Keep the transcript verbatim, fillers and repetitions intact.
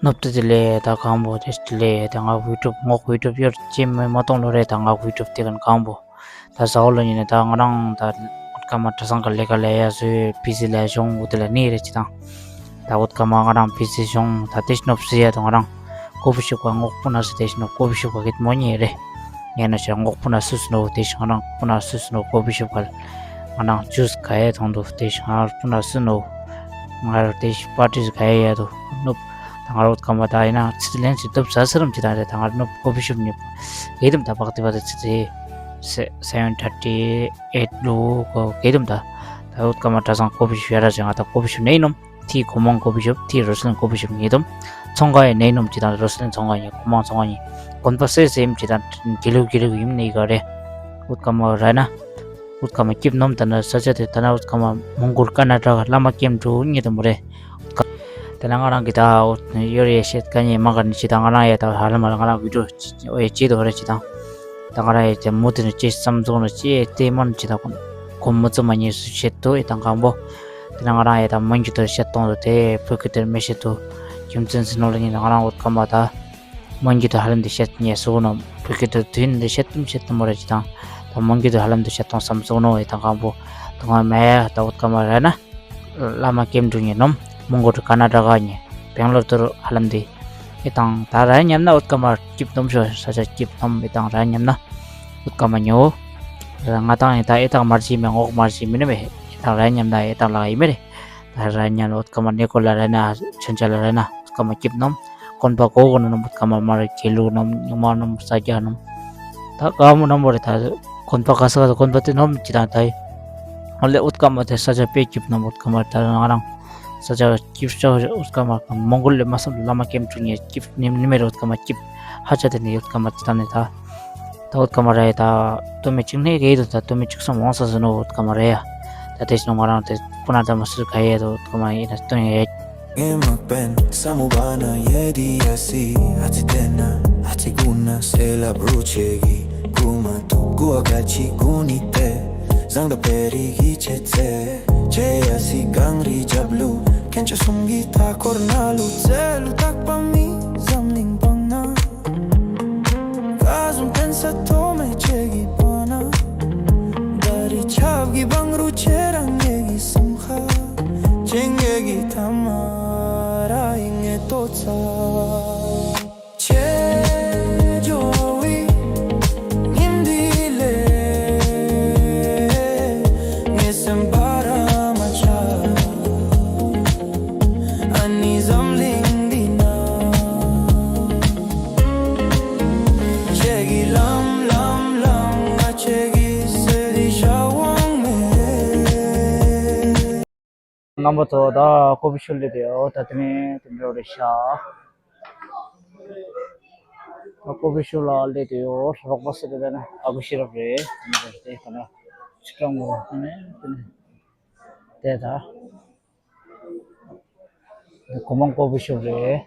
ནོབ་ཏུ་དེ་ལས་ད་གང་པོ་དེ་ལས་ད་ང་ཝི་ཀྲུབ་ངོག་ཝི་ཀྲུབ་ཡོད་ཅེས་མི་མ་གཏོང་ལོ་རེད། ད་ང་ཝི་ཀྲུབ་དེ་གན་གང་པོ་ད་ཟ་འོ་ལོ་ཉིན་ནས་ད་ང་རང་ད་ཨུད་ཀ་མ་གྲྭ་ཚང་གི་ལས་ཀ་ལས་ཡ་བཟོས་བི་ཟི་ལས་བྱུང་འོ་དེ་ལ་ནི་རེད་ཅི་དང་། ད་ཨུད་ཀ་མ་ང་རང་བི་ཟི་བྱུང་ད་དེ་ནོབ་སི་ཡ་ད་ང་རང་ཀོ་ཕི་ཤོབ་ག་ངོག་པུ་ན་སི་དེ་ནོབ་ཀོ་ཕི་ཤོབ་ག་གེད་མོ་ཉེ་རེད། ངས་ན་ཞེ་ངོག་པུ་ན་སུ་སུ་ནོ་དེ་ཞིང་རང་པུ་ན་སུ་སུ་ནོ་ཀོ་ཕི་ཤོབ་ག་ང་རང་ཇུས་ག་ཡ་ཐོང་དུ་དེ་ཞིང་ང་པུ་ན་སུ་ནོ། ང་རང་དེ་ཤི་པར་ཏི་ག་ཡ་ཡ་དུ་ནོབ། ད་ང་རོ་ཀ་མ་ད་ཡིན་ན་ཚི་ལེན་ཚི་སྟོབས་ཟ་སི་རམ་ཅི་ད་རེད། ད་ང་རོ་ནོབ་ཀོ་ཕི་ཤོབ་ཉོབ་གེ་དུམ་ད་བག་ཏི་བ་ད་ཚི་ཚི་སེ་སེ་ཝེན་ཐར་ཏི་ཨེ་ཊི་ལུ་གོ་གེ་དུམ་ད་ད་ཨུད་ཀ་མ་གྲྭ་ཚང་ཀོ་ཕི་ཤོབ་ཡ་ར་ཅི་ང་ད་ཀོ་ཕི་ཤོབ་ནེ་ནོམ། ཐི་གོ་མང་ཀོ་ཕི་ཤོབ་ཐི་རོ་སི་ལིན་ཀོ་ཕི་ཤོབ་ཉེ་དུམ། ཚོང་ཁང་ཡི་ནེ་ནོམ་ཅི་ད་རོ་སི་ལིན་ཚོང་ཁང་ཉེ་གོ་མང་ཚོང་ཁང་ཉེ་གོན་པ་སེ་སེ་ཡིམ་ཅི་ད་གེ་ལུ་གེ་ལུ་ཡིམ་ནི་ག་རེད། ཨུད་ཀ་མ་ར་ན། ཨུད་ཀ་མ་སྐྱིབ་ནོམ་ད་ན་ས་ཆ་དེ་ད་ན་ཨུད་ཀ་མ་མོང་གོལ་ཀར་ནཱ་ཊ་ཀ་བླ་མ་ཀེམ་ཀྲུ་ཉེ་དུམ་རེད། ད་ན་ང་རང་གི་ད་ཡོར་ཡེ་ཤེད་ཀ་ཉེ་མ་ག་ནི་ཅི་ད་ང་རང་ཡ་ད་ཧ་ལམ་ང་རང་བི་ཌིའོ་ཅི་ཨོ་ཡེ་ཅི་དོ་རེ་ཅི་ད། ད་ང་རང་ཡ་ད་མུ་ཏི་ནི་ཅི་བསམ་ཚོགས་ནི་ཅི་ཡེ་ཏེ་མོན་ཅི་ད་གོ་མུ་ཙི་མ་ཉེ་སུ་ཤེད་དོ་ཡེ་ད་གང་པོ། ད་ན་ང་རང་ཡ་ད་མོན་གྱི་དོ་ཤེད་གཏོང་དོ་དེ་བོད་ཀྱི་དོ་མི་ཤེད་དོ། རྒྱུ་མཚན་སི་ནོ་ལ་ཉེ་ད་ང་རང་ཨུད་ཀ་མ་ད། མོན་གྱི་དུ་ཧ་ལམ་དུ་བཤད་ཉེ་སུ་ནོ། བོད་ཀྱི་དུ་དུས་འདི་བཤད་དུམ་བཤད་དུམ་མོ་རེ་ཅི་དང་། ད་མོན་གྱི་དུ་ཧ་ལམ་དུ་བཤད་དང་བསམ་སོང་ནོ་ཡི་དང་གང་པོ། དུ་ང་མེ་ད་བུད་ཀ་མ་རེ་ན། བླ་མ་ཀེམ་འབྲུ་ཉེ་ནོམ། མོན་གོ་དུ་ཀ་ན་ཌ་ག་ཉེ། བེང་ལོར་དུ་ཧ་ལམ་དུ། ཡི་དང་ད་ར་ཉམས་ན་བུད་ཀ་མ་སྐྱིབ་ནོམ་ཤོ་ས་ཆ་སྐྱིབ་ནོམ་ཡི་དང་ར་ཉམས་ན། བུད་ཀ་མ་ཉོ། ང་དང་ཡི་ད་ཡི་དང་མར་ཅི་མེ་ངོག་མར་ཅི་མི་ནི་མེ་ཡི་དང་ར་ཉམས་ན་ཡི་དང་ལ་ཡི་མེ་རེ། ད་ར་ཉམས་ན་བུད་ཀ་མ་ནེ་གོ་ལ་ར་ན་ཆོན་ཆ་ལ་ར་ན་བུད་ཀ་མ་སྐྱིབ་ནོམ། གོན་པ་གོ་གོ་ནོམ་བུད་ཀ་མ་མར་གེ་ལུ་ནོམ་ཉུང་མ་ནོམ་ས་རྒྱ་ནོམ། ད་ག་མོ་ནོམ་བོ་རེ་ད་གོན་པ་ག་ས་ག་ས་གོན་པ་དེ་ནོམ་ཅི་དང་ད་ཡི། ཨོ་ལེ་བུད་ཀ་མ་དེ་ས་ཆ་པེ་སྐྱིབ་ནོམ་བུད་ཀ་མ་ད་ང་རང་ས་ཆ་སྐྱིབ་ཤོ་བུད་ཀ་མ་མོང་གོལ་ལེ་མ་སམ་བླ་མ་ཀེམ་ཀྲུ་ཉེ་སྐྱིབ་ནི་ནི་མེ་རུ་བུད་ཀ་མ་སྐྱིབ་ཧ་ཆ་དེ་ནི་བུད་ཀ་མ་ཅི་དང་ནི་ད། ད་བུད་ཀ་མ་རེ་ད་སྟོད་སྨད་གཅིག་ནས་རེད་དོ། ད་སྟོད་སྨད་གཅིག་སམ་འོང་ས་ཟེར་ནོ་བུད་ཀ་མ་རེ་ཡ། ད་དེ་ནོ་ང་རང་དེ་ཁོ་ན་ད་མ་སུ་ག་ཡེ་དོ་བུད་ཀ་མ་ཡེ་ན་སྟོན་ཡེ། ངས་མ་པན་ས་མུ་བ་ན་ཡེ་དི་ཡ་སི་ཨ་ཙི་དེ་ན་ཨ་ཙི་གུ་ན་སེ་ལབ་རུ་ཆེ་གི་གུ་མ་ཐུ་གུ་ཨ་ག་ཅི་གུ་ནི་ཏེ་ཟང་ད་པེ་རི་གི་ཆེ་ཚེ་ཆེ་ཡ་སི་གང་རི་ཇབ་ལུ་ཁན་ཆ་སུམ་གི་ཐ་ཁོར་ན་ལུ་ཚེ་ལུ་ཐག་པ་མི་ཟམ་ལིང་བང་ན། ཀ་ཟུམ་ཕན་ས་ཐོ་མེ་ཆེ་གི་པ་ན། ད་རི་ཆབ་གི་བང་རུ་ཆེ་རང་ངེ་གི་སམ་ཁ། ཆེ་ངེ་གི་ཐ་མ་ར་ཡི་ངེ་ཏོ་ཚ། ཆེ་ཇོ་བི་ཉིན་དི་ལེ་ངེ་སམ་པ་ར་མ་ཆ། ཨ་ནི་འཛམ་གླིང་འདི་ན། ཁྱེད་ཀྱི་ལམ་ལམ་ལམ་ང་ཁྱེད་ཀྱི་སེ་རི་ཤ་འོང་མེད། རྣམ་པ་ཚོ་ད་ཀོ་ཕི་ཤུལ་ལས་དེ་ཡོད་ད་དེ་ནས་དེ་འདྲ་རེད་ཤག་ད་ཀོ་ཕི་ཤུལ་ལ་ལས་དེ་ཡོད་རོགས་པ་སེ་རེད་ད་ན་ཨ་ཁུ་ཤེས་རབ་རེད་དེ་ནས་རེད་དེ་ད་ན་ཆུ་གྲང་མོ་དེ་ནས་དེ་ནས་དེ་ད། གོ་མང་ཀོ་ཕི་ཤོབ་རེད།